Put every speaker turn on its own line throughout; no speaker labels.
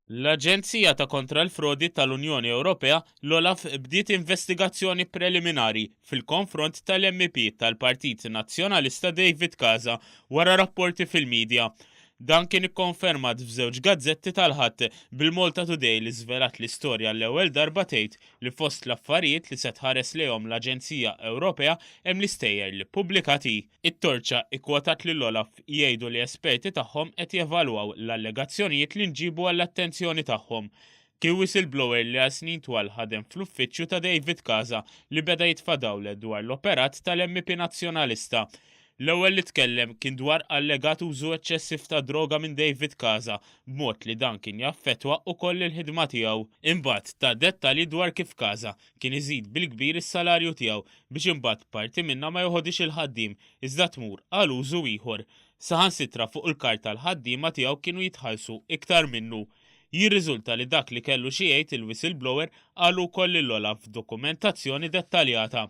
L-Aġenzija ta' Kontra l-Frodi tal-Unjoni Ewropea, l-OLAF, bdiet investigazzjoni preliminari fil-konfront tal-MEP tal-Partit Nazzjonalista David Casa wara rapporti fil-midja. Dan kien ikkonfermat f'żewġ gazzetti tal-Ħadd, bil-Malta Today li żvelat l-istorja għall-ewwel darba tgħid li fost l-affarijiet li se tħares lejhom l-Aġenzija Ewropea hemm l-istejjer li ppubblikat hi. It-Torċa ikkwotat lil Olaf jgħidu li esperti tagħhom qed jevalwaw l-allegazzjonijiet li nġiebu għall-attenzjoni tagħhom. Kien whistleblower li għal snin twal ħadem fl-uffiċċju ta' David Casa li beda jitfa' dawl dwar l-operat tal-MEP Nazzjonalista. L-ewwel li tkellem kien dwar allegat użu eċċessiv ta' droga minn David Casa b'mod li dan kien jaffettwa ukoll il-ħidma tiegħu. Imbagħad ta dettalji dwar kif Casa kien iżid bil-kbir is-salarju tiegħu biex imbagħad parti minnha ma joħodhiex il-ħaddiem iżda tmur għal użu ieħor. Saħansitra fuq il-karta l-ħaddiema tiegħu kienu jitħallsu iktar minnu. Jirriżulta li dak li kellu xi jgħid il-whistleblower qalu wkoll lil Olaf f'dokumentazzjoni dettaljata.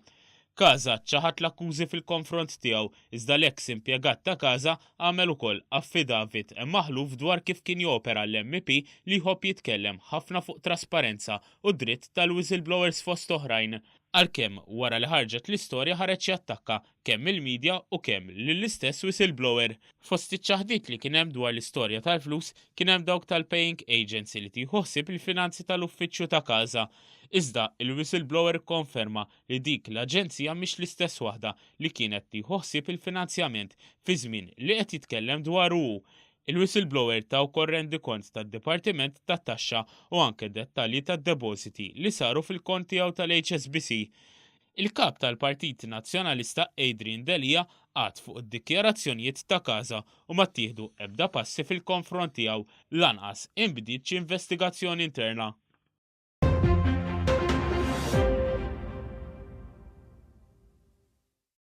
Casa ċaħad l-akkużi fil-konfront tiegħu iżda l-eks impjegat ta' Casa għamel ukoll affidavit maħluf dwar kif kien jopera l-MEP li jħobb jitkellem ħafna fuq trasparenza u d-dritt tal-whistleblowers fost oħrajn. Għalkemm wara li ħarġet l-istorja ħareġ jattakka kemm il-media u kemm lill-istess whistleblower. Fost iċ-ċaħdiet li kien hemm dwar l-istorja tal-flus kien hemm dawk tal-paying agency li tieħu ħsieb il-finanzi tal-uffiċċju ta' Casa. Iżda il-whistleblower ikkonferma li dik l-aġenzija mhix l-istess waħda li kienet tieħu ħsieb il-finanzjament fiż-żmien li qed jitkellem dwaru hu. Il-whistleblower ta wkoll rendikont tad-Dipartiment tat-Taxxa u anke dettalji tad-depożiti li saru fil-kont tiegħu tal-HSBC. Il-Kap tal-Partit Nazzjonalista Adrian Delia qagħad fuq id-dikjarazzjonijiet ta' Casa u ma ttieħdu ebda passi fil-konfront tiegħu, lanqas inbdiet xi investigazzjoni interna.